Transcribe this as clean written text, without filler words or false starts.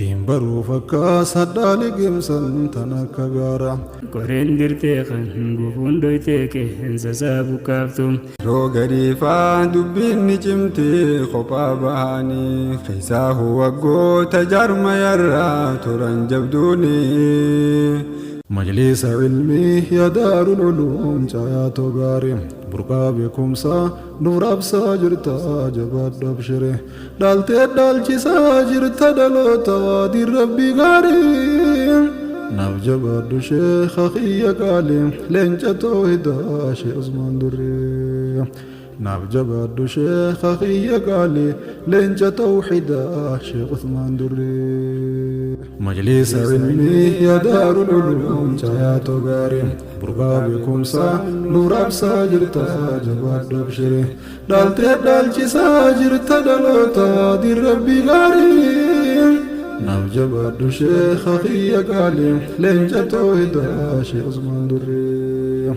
Hin baruu fakkaas hadhaa liqimsan tan akka gaara. Qoreen dirtee kan gufuun dhoytee qeensa isaa buqqaaftu. Yeroo gariifaa dubbiin ni cimti kophaa bahanii keessaahu waggoota jaarmayarraa turan jabduuni. Majliisa ilmii yaa daarul uluum caayaatoo gaarii burqaa beekumsaa nuuf raabsaa jirta jabaadhu abshire dhaaltee dhaalchisaa jirta dhaloota waadiin rabbii gaarii naaf jabaadhu sheekha kiyya qaalii leenca toohidaa shee Usmaan Durrii. Naaf jabaadhu sheekha kiyya qaalii leenca tawhidaa sheekh Usmaan Durrii. Majliisa ilmii yaa daarul uluum caayaatoo gaarii burqaa beekumsaa nuuf raabsaa jirta jabaadhu abshire dhaaltee dhaalchisaa jirta dhaloota waadiin rabbii gaarii naaf jabaadhu sheekha kiyya qaalii leenca tawhidaa sheekh Usmaan Durrii.